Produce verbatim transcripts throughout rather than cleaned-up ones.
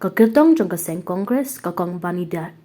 Ka kyrtong jong ka seng Congress ka Kong Banida.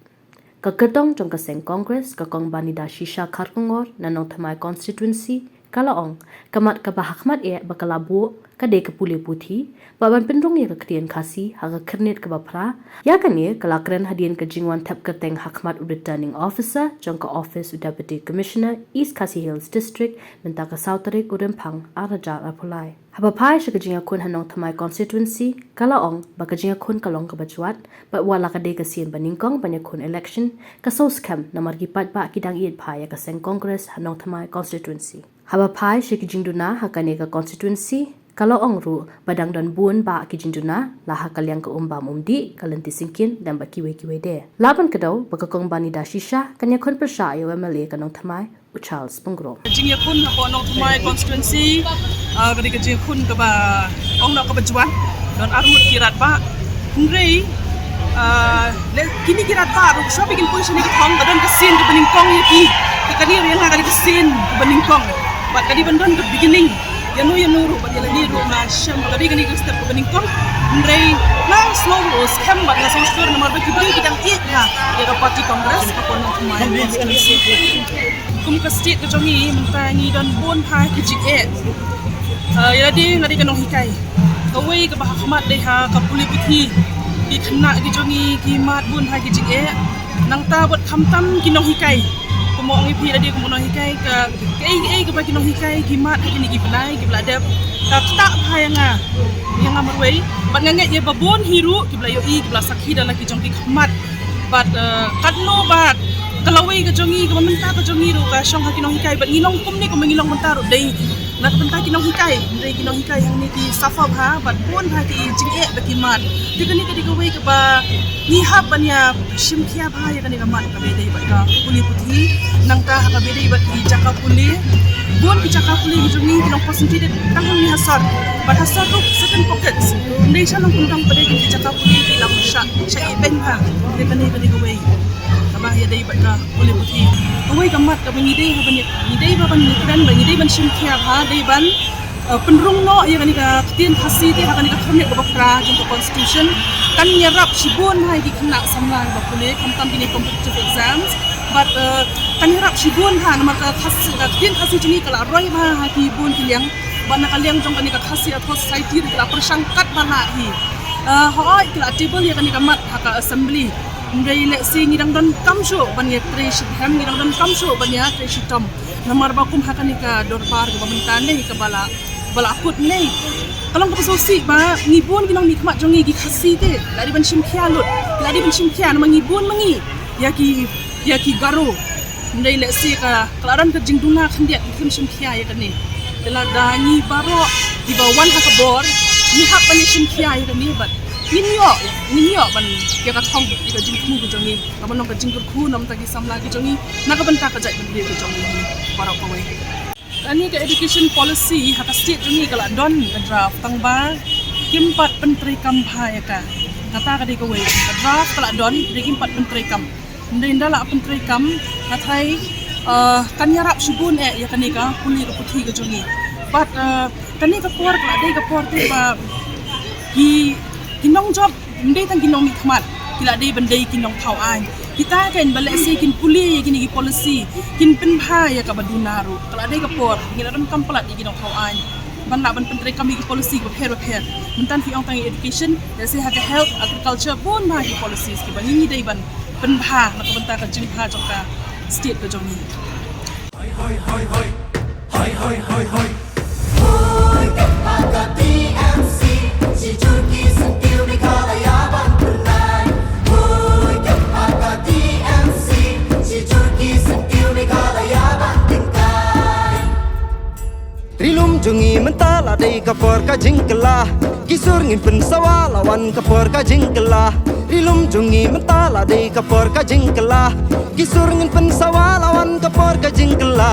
Ka kyrtong jong ka seng Congress ka Kong Banida Shisha Kharkongor na Nongthymmai constituency ka la ong, ka mat kaba hakhmat eh ba ka la buh ka dei ka pule puthi, ba ban pynrung ïa ka ktien Khasi ha ka khyrnit kaba phra. Ïa kane ka la kren hadien ka jingwan thep kyrteng hakhmat u returning officer jong ka office u Deputy Commissioner East Khasi Hills District mynta ka saw tarik u Rymphang ar hajar arphew lai. Haba phai sha ka jingïakhun ha Nongthymmai constituency, ka la ong ba ka jingïakhun ka long kaba jwat, bad wat la ka dei ka sien ba nyngkong ban ïakhun election, ka sngewskhem namar ki paidbah ki dang ïeit bha ïa ka seng Congress ha Nongthymmai constituency. Haba phai sha ki jingduna ha kane ka constituency, ka la ong ruh ba dang don bun bah ki jingduna, la ha ka liang ka um bam um dih, ka lynti syngkien, lem bad kiwei kiwei de. Lah ban kdew ba ka Kong Banida Shisha kan ïakhun pyrshah ïa u M L A ka Nongthymmai, u Charles Pyngrope. Ka jingïakhun hapoh Nongthymmai constituency, ah, ka dei ka jingïakhun kaba ong noh kaba jwat, don arngut ki rangbah. Hynrei, ah, le kine ki rangbah ruh, shuwa ba kin poi shane ka thong, ka don ka sien kaba nyngkong ïa ki. Te kane ruh ïa nga ka dei ka sien kaba nyngkong. Bad ka dei ban don ka beginning. Ïa no ïa no ruh, bad ïa lade ruh nga shem ba ka dei kane ka step kaba nyngkong. Hynrei nga sngew ruh skhem bad nga sngewsynei namar ba ki briew ki dang ïeit bha ïa ka party Congress hapoh Nongthymmai constituency. Kum ka state ka jong ngi mynta ngi don bun bha ki jingeh. Ah, ïa lade nga dei ka nonghikai. Kawei kaba hakhmat dei ha ka pule puthi. Ki khynnah ki jong ngi ki mad bun bha ki jingeh. Nangta bad khamtam ki nonghikai. Kumba ong ïa phi lade kum u nonghikai ka, kaei kaei kaba ki nonghikai ki mad ha kine ki bnai kiba la dep. Ka ktah bha ïa nga. Ïa nga marwei. Bad nga ngeit ïa ba bun hi ruh kiba la ïohi kiba la sakhi da la ki jong ki khmat. Bad, eh, katno bad ka lawei ka jong ngi, kaba mynta ka jong ngi ruh ka shong ha ki nonghikai bad ngi long kumne kumba ngi long mynta ruh dei na ka bynta ki nonghikai. Hynrei ki nonghikai hangne ki suffer bha bad bun bha ki jingeh ba ki mad. Te kane ka dei kawei kaba ngi hap ban ïa shim khia bha ïa kane ka mat kaba dei bad ka pule puthi. Nangta ha kaba dei bad ki jaka pule. Bun ki jaka pule ki jong ngi ki long concentrated tang hangne ha sor. Bad ha sor ruh certain pockets. Hynrei sha nongkyndong pat dei ki jaka pule ki long sha, sha i peng bha. Te kane ka dei kawei kaba ïa dei bad ka pule puthi. Kawei ka mat kaba ngi dei ha ban ïa, ngi dei ba ban ïa kren ba ngi dei ban shim khia bha, dei ban, eh, pynrung noh ïa kane ka ktien Khasi te ha kane ka khyrnit kaba phra jong ka constitution. Kan ïarap shibun ha ki khynnah samla ba pule khamtam kine competitive exams. Bad, eh, kan ïarap shibun ha namar ka Khasi, ka ktien Khasi jong ngi ka la roi bha ha ki bun ki liang. Bad na ka liang jong kane ka Khasi Authors' Society ruh ki la pyrshang katba lah hi. Eh, hooid ki la table ïa kane ka mat ha ka assembly. Hynrei lehse ngi dang donkam shuh ban ïa trei shitrhem, ngi dang donkam shuh ban ïa trei shitom. Namar ba kum ha kane ka dorbar kaba mynta ne kaba la, ba la kut ne. Ka long kaba sngewsih ba ngi bun ki nongmihkhmat jong ngi ki Khasi te la dei ban shim khia lut, la dei ban shim khia namar ngi bun ma ngi ïa ki, ïa ki Garo. Hynrei lehse ka, ka la don ka jingduna khyndiat ngi khlem shim khia ïa kane. Te lada ngi baroh kiba wan ha ka bor ngi hap ban ïa shim khia ïa kane bad ngin ïoh, ngin ïoh ban ïa ka thong ïa ka jingthmu ka jong ngi. Kaba long ka jingkyrkhu na ka bynta ki samla ki jong ngi na ka bynta ka jaitbynriew ka jong ngi baroh kawei. Kane ka education policy ha ka state jong ngi ka la don ka draft tang ba kim pat pyntreikam bha ïa ka. Kata ka dei kawei, ka draft ka la don hynrei kim pat pyntreikam. Hynrei ynda la pyntreikam nga tharai, eh, kan ïarap shibun eh ïa kane ka pule ka puthi ka jong ngi. Bad, eh, kane ka por ka la dei ka por te ba ki, ki nongjop ym dei tang ki nongmihkhmat, ki la dei ban dei ki nongthaw aiñ. Kita kein ba lehse kin pule ïa kine ki policy, kin pynbha ïa kaba duna ruh. Ka la dei ka por ngi la donkam palat ïa ki nongthaw aiñ ban lah ban pyntreikam ïa ki policy bapher bapher. Mynta phi ong tang ïa education, lehse ha ka health, agriculture, bun bha ki policies kiba ngi dei ban pynbha na ka bynta ka jingbha jong ka state ka jong ngi. Hoi, hoi, hoi, hoi. Hoi, hoi, hoi, hoi. Hoi, ka pa ka T M C, shi jur ki syntiew Meghalaya ban pynlait. Hoi, ka pa ka T M C, shi jur ki syntiew Meghalaya ban pynlait. Ri lum jong ngi mynta la dei ka por ka jingkylla. Ki sur ngin pynsawa la wan ka por ka jingkylla. Ri lum jong ngi mynta la dei ka por ka jingkylla. Ki sur ngin pynsawa la wan ka por ka jingkylla.